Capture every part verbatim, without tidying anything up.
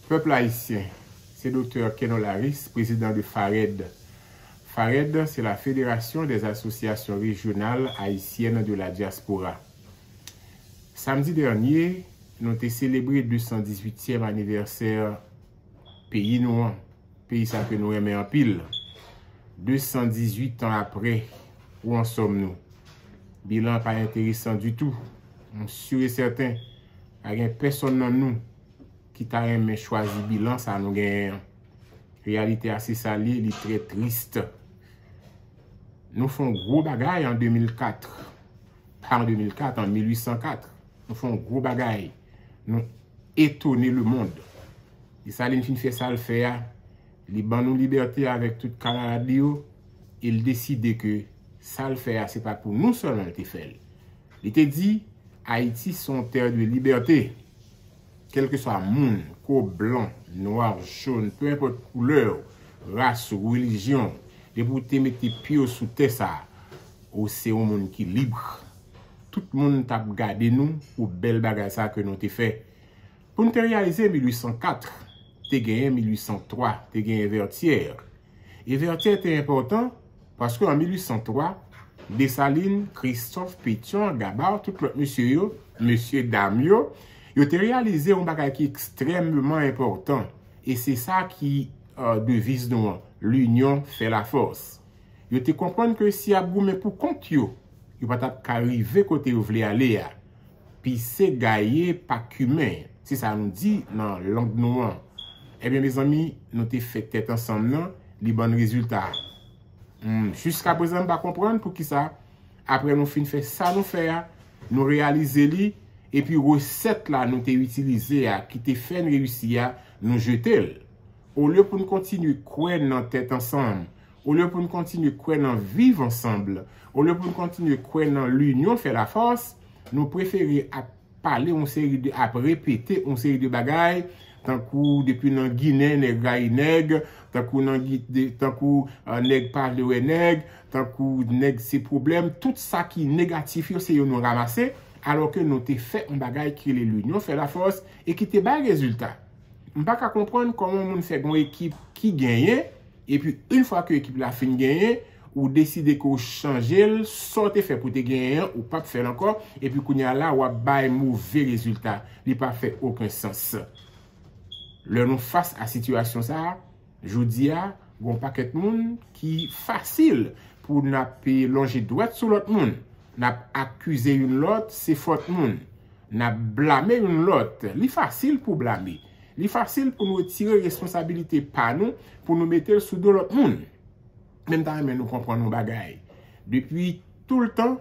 Pèp ayisyen, se Doktè Kenolaris, prezidan de FARED. FARED, c'est la Fédération des Associations Régionales Haïtiennes de la Diaspora. Samdi dènye, nou te selebre de san dizuityèm anivèsè peyi nou an, peyi sa ke nou renmen anpil. De san dizuit an apre, ou ansòm nou. Bilan pa enteresan ditou. M si e sèten, pa gen pèsonn nan nou ki ta renmen chwazi bilan sa nou genyen an. Reyalite a se sa l ye, li trè tris. Nou fè yon gwo bagay an de mil kat. Pa an de mil kat, an mil uit san kat. Nou fè yon gwo bagay. Nou etone lemonn. Desalin fin fè sa l fè a, li ban nou libète avèk tout kamarad li yo, e l deside ke sa l fè a, se pa pou nou sèlman l te fè l. Li te di, Ayiti se yon tè de libète. Kèlkeswa moun, ko blan, nwa, jòn, pe enpòt koulè w, ras ou, relijyon, depi w te mete pye w sou tè sa a, ou se yon moun ki lib. Tout moun t ap gade nou pou bèl bagay sa a ke nou te fè. Pou n te reyalize mil uit san kat, te genyen mil uit san twa, te genyen Vètyè. E Vètyè te enpòtan paske an mil uit san twa, Desalin, Kristòf, Petyon, Gaba, tout lòt mesye yo, mesye dam yo, yo te reyalize yon bagay ki ekstrèmeman enpòtan. E se sa ki euh, deviz nou an, l'union fait la force. Yo te konprann ke si y ap goumen pou kont yo, yo pa t ap ka rive kote yo vle ale a. Pise gaye pa kimen, se sa nou di nan lang nou an. Ebyen, mezanmi, nou te fè tèt ansanm nan, li ban n rezilta. Hmm, jiskaprezan, m pa konprann poukisa, apre nou fin fè sa nou fè a, nou reyalize li, epi resèt la nou te itilize a, ki te fè n reyisi a, nou jete l. Olye pou n kontinye kwè nan tèt ansanm, olye pou n kontinye kwè nan viv ansanm, olye pou n kontinye kwè nan l'union fait la force, nou prefere ap pale yon seri de, ap repete yon seri de bagay, tankou depi nan Ginen, nèg rayi nèg, tankou nan Gi-, de, tankou euh, nèg pa vle wè nèg, tankou nèg se pwoblèm, tout sa ki negatif yo, se yo nou ranmase, alò ke nou te fè yon bagay ki rele l'union fait la force e ki te bay rezilta. M pa ka konprann kòman yon moun fè gen yon ekip ki genyen, epi yon fwa ke ekip la fin genyen, ou deside ke w chanje l, sa w te fè pou te genyen an, ou p ap fè l ankò, epi kounye a la, w ap bay move rezilta. Li pa fè okenn sans. Lè nou fas a sitiyasyon sa a, jodi a, gen yon pakèt moun ki fasil pou n ap lonje dwèt sou lòt moun, n ap akize youn lòt, se fòt moun. N ap blame youn lòt. Li fasil pou blame. Li fasil pou nou retire responsabilite pa nou, pou nou mete l sou do lòt moun. Men m ta renmen nou konprann yon bagay. Depi toultan,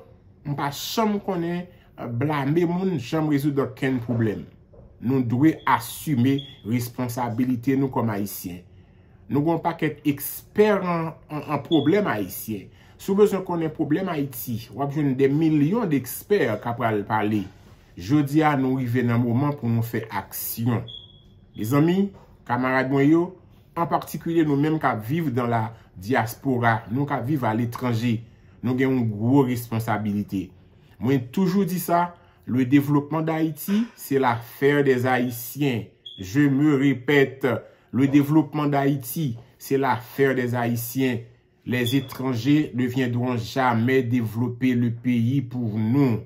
m pa janm konnen euh, blame moun janm rezoud okenn pwoblèm. Nou dwe asime responsabilite nou kòm Ayisyen. Nou gen yon pakèt ekspè an, an, an pwoblèm ayisyen. Si w bezwen konnen pwoblèm Ayiti, w ap jwenn dè milyon dekspè k ap pral pale. Jodi a, nou rive nan moman pou nou fè aksyon. Mezanmi, kamarad mwen yo, an patikilye nou menm k ap viv dans la diaspora, nou k ap viv aletranje, nou gen yon gwo responsabilite. Mwen toujou di sa, le développement d'Haïti, c'est l'affaire des Haïtiens. Je me répète, le développement d'Haïti, c'est l'affaire des Haïtiens. Les étrangers ne viendront jamais développer le pays pour nous.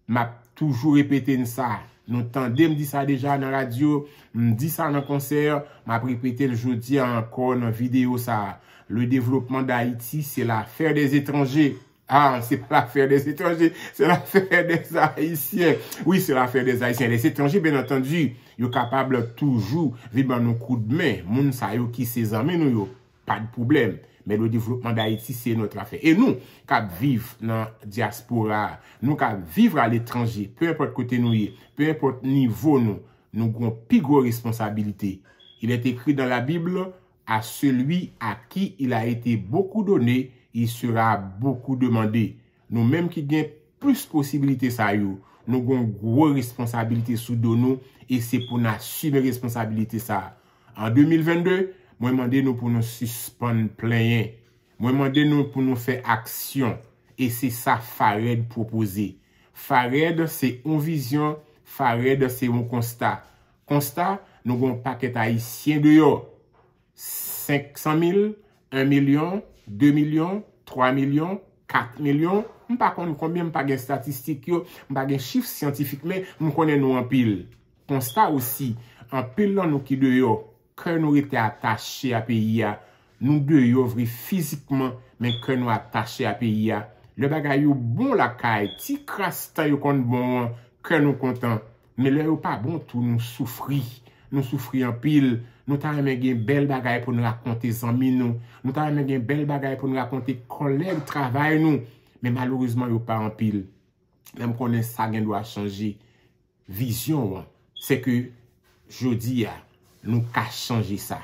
M ap toujou repete n sa. Nou tande m di sa deja nan radyo, m di sa nan konsè, m ap repete l jodi a ankò nan videyo sa. Le développement d'Haïti, c'est l'affaire des étrangers. Ah, c'est pas l'affaire des étrangers, c'est l'affaire des Haïtiens. Oui, c'est l'affaire des Haïtiens. Les étrangers, bien entendu, yo kapab toujou vin ban nou koudmen. Moun sa yo ki se zanmi nou yo, pa de pwoblèm. Men le développement d'Haïti, c'est notre affaire. E nou, k ap viv nan dyaspora, nou k ap viv aletranje, pe enpòt kote nou ye, pe enpòt nivo nou, nou gen yon pi gwo responsabilite. Il est écrit dans la Bible, à celui à qui il a été beaucoup donné, il sera beaucoup demandé. Nou menm ki gen plis posibilite sa yo, nou gen yon gwo responsabilite sou do nou e se pou n asime responsabilite sa. An de mil vennde, mwen mande nou pou nou sispann plenyen. Mwen mande nou pou nou fè aksyon e se sa FARED pwopoze. FARED se yon vizyon, FARED se yon konsta. Konsta, Nou gen yon pakèt Ayisyen deyò. Senk san mil, en milyon, de milyon, twa milyon, kat milyon. M pa konn konbyen, m pa gen estatistik yo, m pa gen chif syantifik, men m konnen nou anpil. Konsta osi, anpil nan nou ki deyò, kè nou rete atache a peyi a. Nou deyò vre fizikman, men kè nou atache a peyi a. Lè bagay yo bon lakay, ti kras tan yo konn bon an, kè nou kontan. Men lè yo pa bon tou, nou soufri. Nou soufri anpil. Nou ta renmen gen bèl bagay pou n rakonte zanmi nou. Nou ta renmen gen bèl bagay pou n rakonte kòlèg travay nou. Men malerezman, yo pa anpil. Men m konnen sa gen dwa chanje. Vizyon an, se ke jodi a, nou ka chanje sa.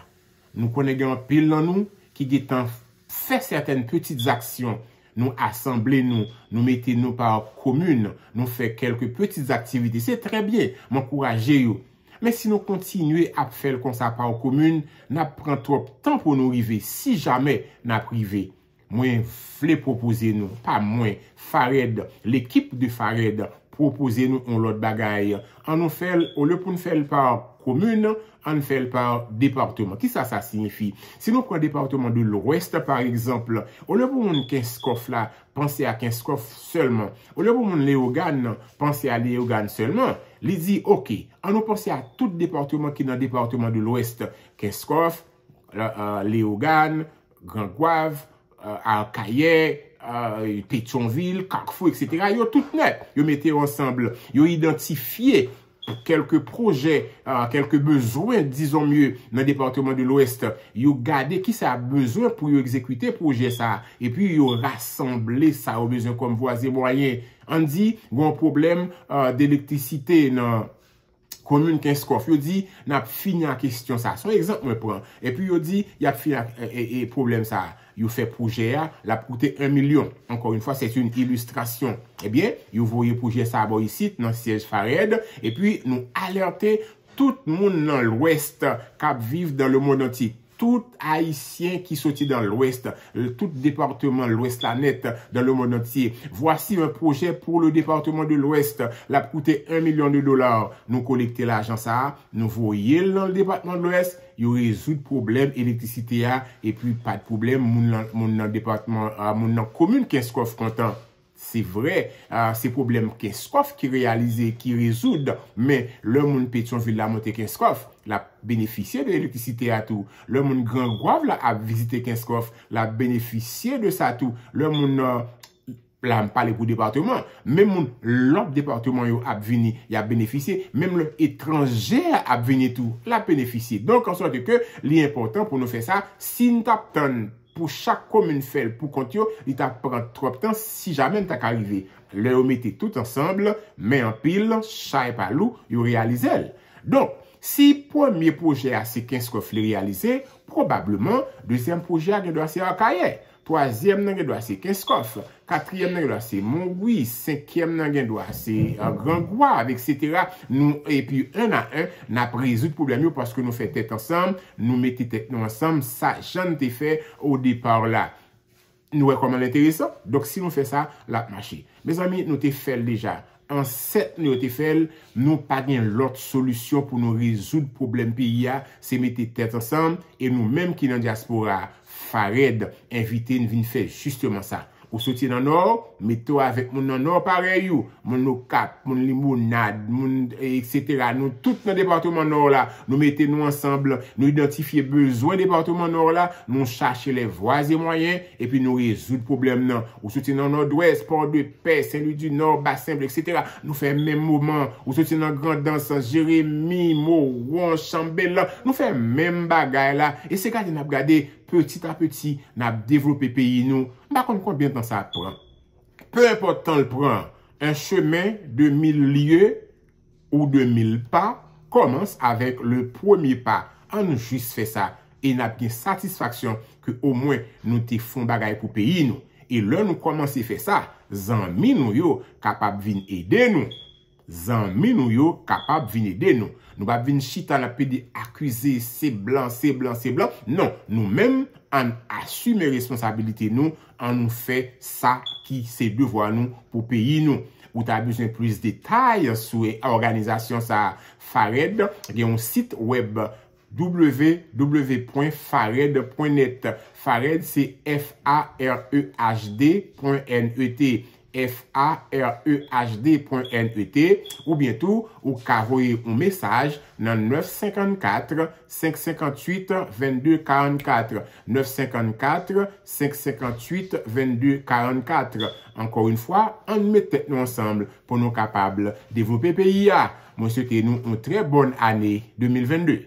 Nou konnen gen anpil nan nou ki gentan fè sètèn pitit aksyon. Nou asanble nou, nou mete nou pa komin, nou fè kèlke pitit aktivite. Se trè byen, m ankouraje yo. Men si nou kontinye ap fè l konsa pa komin, n ap pran twòp tan pou nou rive, si jamè n ap rive. Mwen vle pwopoze nou, pa mwen, Fared, lekip de Fared, pwopoze nou yon lòt bagay. An nou fè l, olye pou n fè l pa komin, an n fè l pa depatman. Kisa sa siyifi? Si nou pran depatman de Lwès, pa egzanp, olye pou moun Kenskòf la panse a Kenskòf sèlman, olye pou moun Leyogàn nan panse a Leyogàn sèlman, li di, oke, an nou panse a tout depatman ki nan depatman de Lwès, Kenskòf, Leyogàn, Gran Gwav, Akayè, Petyonvil, Kafou, etsetera. Yo tout nèt, yo mete yo ansanm, yo idantifye kèlke pwojè, kèlke bezwen, dizon mye, nan depatman de Lwès. Yo gade kisa y ap bezwen pou yo egzekite pwojè sa a. Epi yo rasanble sa yo bezwen kòm vwa e mwayen. Ann di, gen yon pwoblèm delektrisite nan komin Kenskòf. Yo di, n ap fini ak kesyon sa a. Se yon egzanp mwen pran. Epi yo di, y ap fini ak pwoblèm sa a. Yo fè pwojè a, l ap koute en milyon. Encore une fois, c'est une illustration. Ebyen, yo voye pwojè sa a bò isit, nan syèj Fared, epi nou alète tout moun nan Lwès k ap viv dans le monde entier. Tout Ayisyen ki soti dans l'Ouest, tout depatman Lwès la nèt, dans le monde entier. Voici un projet pour le département de l'Ouest. L ap koute en milyon de dola. Nou kolekte lajan sa a, nou voye l nan depatman Lwès, yo rezoud pwoblèm elektrisite a, epi pa t pwoblèm, moun nan, moun nan depatman, moun nan komin Kenskòf kontan. Se vre, se pwoblèm Kenskòf ki reyalize, ki rezoud, men lè moun Petyonvil la monte Kenskòf, l ap benefisye de elektrisite a tou. Lè moun Gran Gwav la ap vizite Kenskòf, l ap benefisye de sa tou. Lè moun, la m pale pou depatman, menm moun lòt depatman yo ap vini, y ap benefisye. Menm lè etranje a ap vini tou, l ap benefisye. Donk, an sòt ke li enpòtan pou nou fè sa, si n t ap tann pou chak komin fè l pou kont yo, li t ap pran twòp tan si jamè n ta ka rive. Lè yo mete tout ansanm, men anpil, chay pa lou, yo reyalize l. Donk, si premye pwojè a se Kenskòf li reyalize, pwobableman, dezyèm pwojè a gen dwa se Akayè. Twazyèm nan gen dwa se Kenskòf. Katriyèm nan gen dwa se Monwi. Senkyèm nan gen dwa se Gran Gwav, etsetera. Nou, epi en a en, n ap rezoud pwoblèm yo paske nou fè tèt ansanm, nou mete tèt nou ansanm, sa jan n te fè o depa la. Nou wè kòman l enteresan? Donk, si nou fè sa, l ap mache. Mezanmi, nou te fè l deja. Ansèt nou yo te fè l, nou pa gen lòt solisyon pou nou rezoud pwoblèm peyi a, se mete tèt ansanm, e nou menm ki nan dyaspora a, Fared envite n vin fè jisteman sa. Ou soti nan Nò, mete w avèk moun nan Nò parèy ou, moun Okap, moun Limonad, moun, etsetera. Nou tout nan depatman Nò la, nou mete nou ansanm, nou idantifye bezwen depatman Nò la, nou chache lè vwa e mwayen, epi nou rezoud pwoblèm nan. Ou soti nan Nòdwès, Pòdepè, Sen Lwi di Nò, Basen Blan, etsetera. Nou fè menm moman. Ou soti nan Grandans, Jeremi, Mowon, Chanbelan, nou fè menm bagay la. E se gade n ap gade, peti a peti, n ap devlope peyi nou. M pa konn konbyen tan sa ap pran. Peu importe tan l pran, un chemin de mille lieues ou de mille pas commence avec le premier pas. Ann jis fè sa, e n ap gen satisfaksyon ke omwen nou te fè yon bagay pou peyi nou. E lè nou kòmanse fè sa, zanmi nou yo kapab vin ede nou. Zanmi nou yo kapab vin ede nou. Nou p ap vin chita, n ap plede akize, se blan, se blan, se blan. Non, nou menm, ann asime responsabilite nou, ann nou fè sa ki se devwa nou pou peyi nou. ou ta bezwen plis detay sou òganizasyon sa a, FARED, gen yon sit wèb w w w pwen fared pwen nèt. FARED se F A R E H D pwen N E T. F A R E H D pwen N E T, oubyen tou, ou ka voye yon mesaj nan nèf senkannkat, senk senkannwit, vennde karannkat, nèf senkannkat, senk senkannwit, vennde karannkat. Ankò yon fwa, ann met tèt nou ansanm pou nou kapab devlope peyi a. Mwen swete nou yon trè bòn ane de mil vennde.